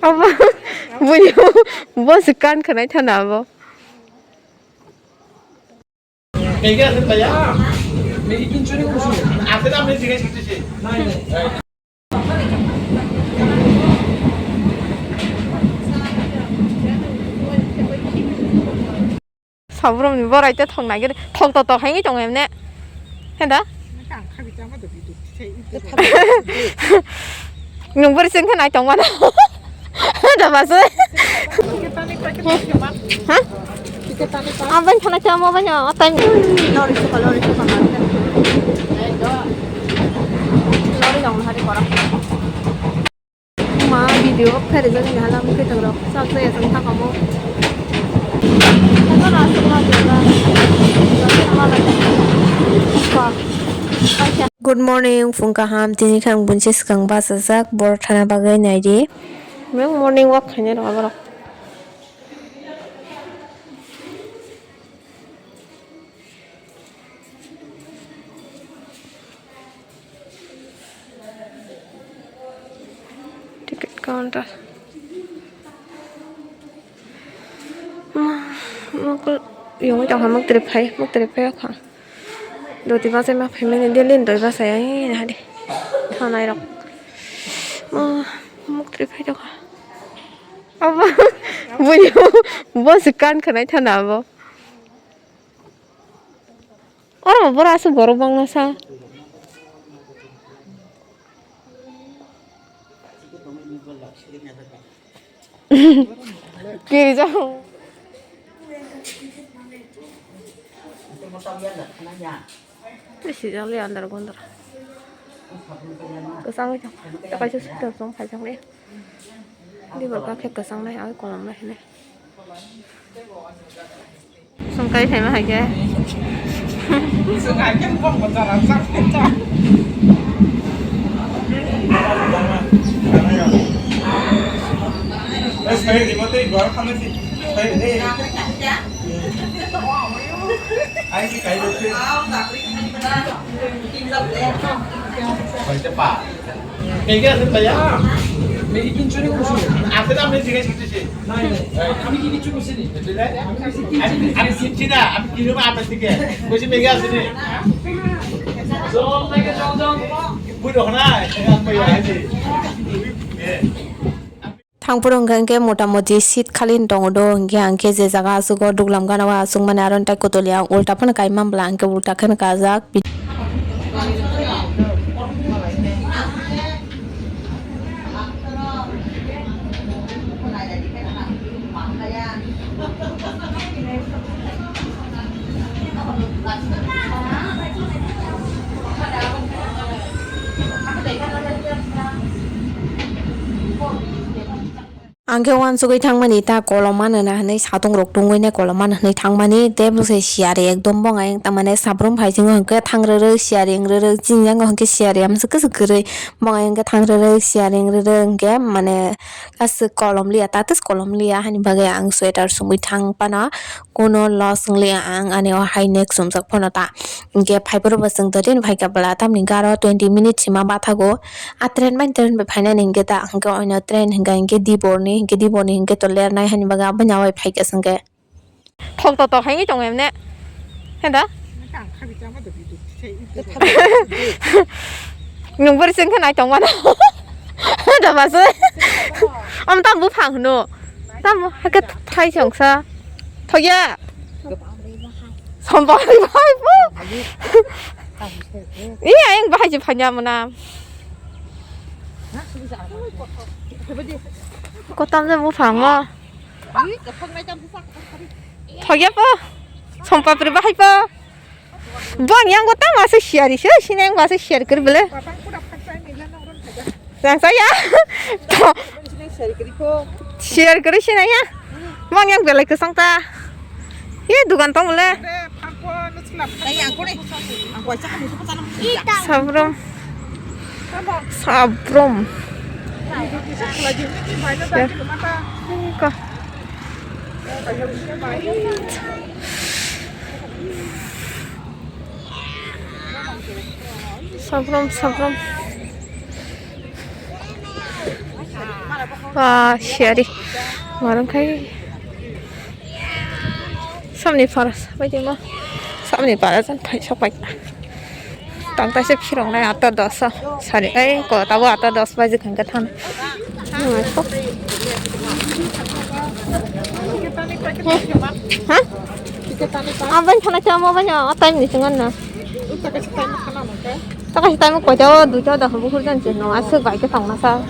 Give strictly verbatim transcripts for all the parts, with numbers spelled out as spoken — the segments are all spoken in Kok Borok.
Abo buyo bo se kan khanai thana abo. Sabrumni borai te thok nagir, thok to tok hai wngwi tongo emne. Heda? Nwng bwrwi chwng khe nai tong mano. Heda ba se. Ha? Abang khana kya mo banyo, atai. Ma video khe rijak ni hala mui khwtwng rok chak jaya chwng thang omo. Good morning, phung kaham. Tini khe ang bunsi swkang bachajak, borok thana bagwi naidi. Morning walk khainai rok aborok. Ticket counter. Ma, mukul yongwi tongkha, muktrwi phai, muktrwi phai kha. Doti bachai ma phaimani daily ni doi bachai ai nahadi. Thanai rok. Ma, muktrwi phai tongkha. Abo, buyo, bo se kan khanai thana abo. Oro bo boro aswk borok bangma sa. Kirijak. Sijak le andar gondar. Kwchangwi thang. Kaisa sujak song phaijak le. Dibor kakhe kwchang nai, abo kolom nai hinwi. Song kai phaima hai khe. Song hai khe bong bo jara jak khe ta. Sai rimo tei gor khamai si. Sai, eh. Ai ki kai do. Sai te pa. Mega se bhaiya. Mega kinchuri ko sini. Asle ami jigai sikte se. Nai, nai. Ami ki kichu ko sini. Ami, ami sikte na, ami kilo ma apa sike. Ko si mega sini. Jom lagi jom jom. Bui doh na, ang bhaiya hai si. Eh. Thangphuru hwnkha hwnkhe motamoti seat khali tongo do, hwnkhe ang khe je jaga aswk o duglam gana o aswk mani aro tei kotoli ang ulta phano kai man bwla hwnkhe ulta kheno kajak. Ang khe uansugwi thangmani ta kolom mano na hinwi satung rok tungwi nai kolom mano hinwi thangmani tei bwsai siyari ekdom bong ayang tamani sabrum phai singo hinkhe thang rwrwk siyari wng rwrwk chini yango hinkhe siyari amswk kwswk kwrwi bong ayang khe thang rwrwk siyari wng rwrwk hinkhe mane aswk kolom liya tatis kolom liya hani bagwi ang sweater sumwi thang phano. Kuno loss wng liya ang ani o hai next sumjak phano ta. Hinkhe phaiphuru bo chwng dodin phaikha bwla tamni garo twenty minutes sima bathago. A train bai train bai phainani hinkhe ta hinkhe oino train hinkha hinkhe diborni hinkhe diborni hinkhe to lernai hani bagwi aboni awai phaikha chwngkhe. Thok to tok hai wngwi tongo emne. Heda? Nwng bwrwi chwng khe nai tong mano. Heda ba se. Am tam buphang hwno. Tamo hakhe thai chongsa. Thokya. Sompari bai bo. Iya, yang bahai je phanya mana. Kotam je buphang mo. Thokya po. Sompapri bahai po. Bang yang gota masa share sih, sini yang masa share kiri bele. Yang saya. Share kiri sini ya. Bang yang belai kesang ta. Ye dukan tong bele. Sabrum. Sabrum. Ya. Ini kok. Sabrum, sabrum. Ba siyari. Marwng khai. Samni para sabai tongma. Samni para jan phai sok pai. Tang taisa phirok nai atta dos o. Sari ai ko tabo atta dos baji khan khe thang. Ha? Aban thana chama banya time ni chungan na. Taka si time koita o duita da habo khur jan cheno aswk bai khe tongma sa.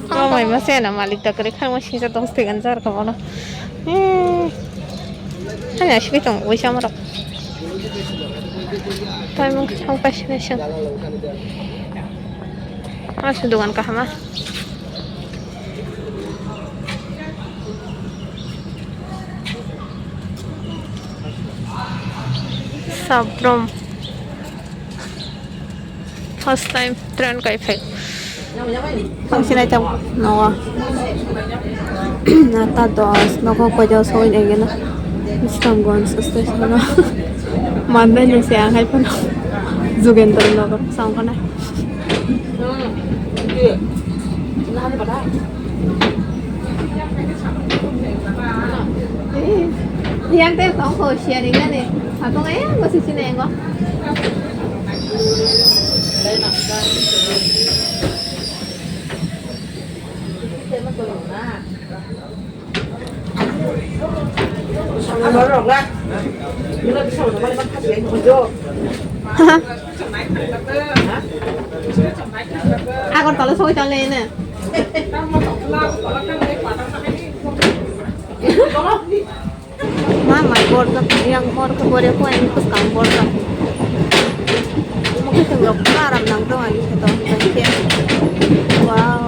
Tongmai ma se na malik da kwrwi khangma singsa dos tigan jar kha bono. Hmm. Hanya sigi tong ui sama rok. Time thong pa sini sing. Aswk dugan kahama. Sabrom. First time train kai phai. Ang sinai tang nawa. Nata dos nokho koido soi degena. Islamganj station o. Mandai ni se ang hai phano. Jugendra Nagar sang khana. Yang teh tong ko sharing na ne. Atong eh masih sini engo. Agartala soi tale ne. Ma mai borjak yang mor khe bore ko ani bwskang borjak. Omo khe chwng rok pura aram nang tong ani khe to hwnbai khe. Wow.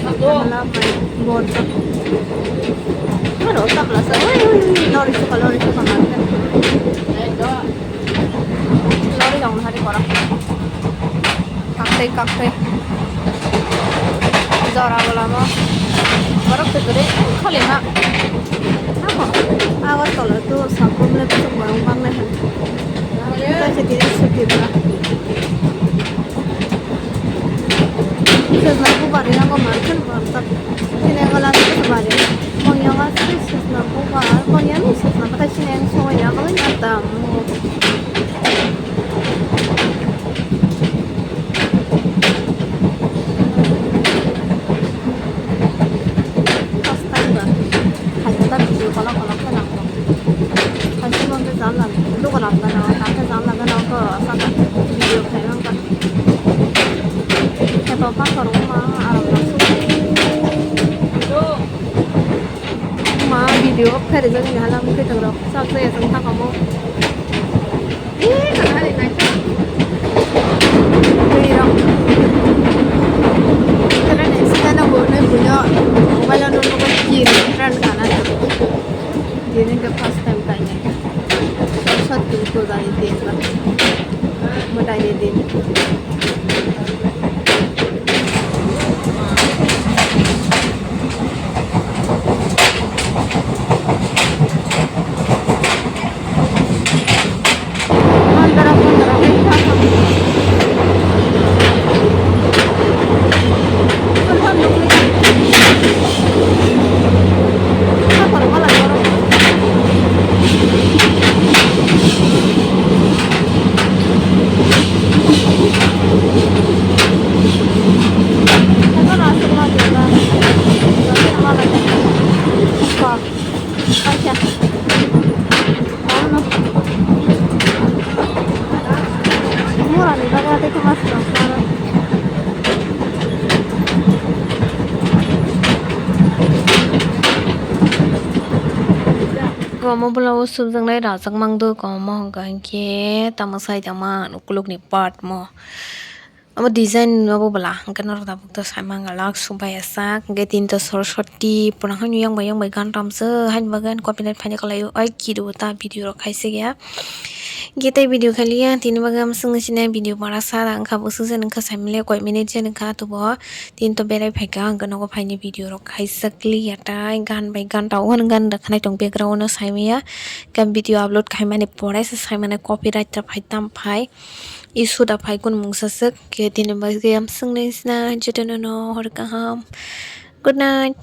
Tabla mai borjak. Aro tabla sa oi oi oi lori suka lori suka nang khe. Lori rok hari borok. Kaktwi kaktwi. Jora bolamo. Borok kwrwi khali ma. Amo. Agartala to sampung le to borok bangle han. Kaisa tini suti bra. Sejna bupari nango mankhel borok. Sini gola bupari. Konya ma sejna bupa. Konya ni sejna bata sini ang soya kawai na tam. First time ba. Hai ta video kola kola khe nang. Hai si mon jam la. Dugo lam ga na, ta jam la ga na ko sa ta. Video khai nang ta. Khe to pa kor ma aram na su. Ma video off kharijak ni hala mukhe tongrok. Sak jaya jang thang omo. Ee, nang hari naisok. Twi rok. Kala ni sita no bo ne buino. Mobile no no ki ran kana. Dini ke first time tai ne. Sat tu ko dai din ba. Mo dai din. Komo bwla o subjaknai rajak mangdo, komo hwnkha hinkhe tamo sai tongma ukulukni part mo. Abo design abo bwla hinkhe norok tabuk to sai mangalak, subai asak hinkhe tini to Saraswati pura haino yang bai yang bai gan tamsuk haini bagwi ani copyright phaina kwlaio, ai kido ta video rok khaisik ya. Hinkhe tei video khaliya tini bagwi amswkno sinai video bara sara wngkha, bwswk jen wngkha saimanya koi minute jen wngkha atobo. Tini to berai phaikha, ang nogo phaini video rok khaisa clear ta, gan bai gan ta, wan gan da khanai tong background no saimanya. Khe video upload khaimani pore se saimani copyright ta phai tam phai, issue da phai kun mungsa swk. Khe tini bagwi amswkno sina jotono no hor kaham. Good night.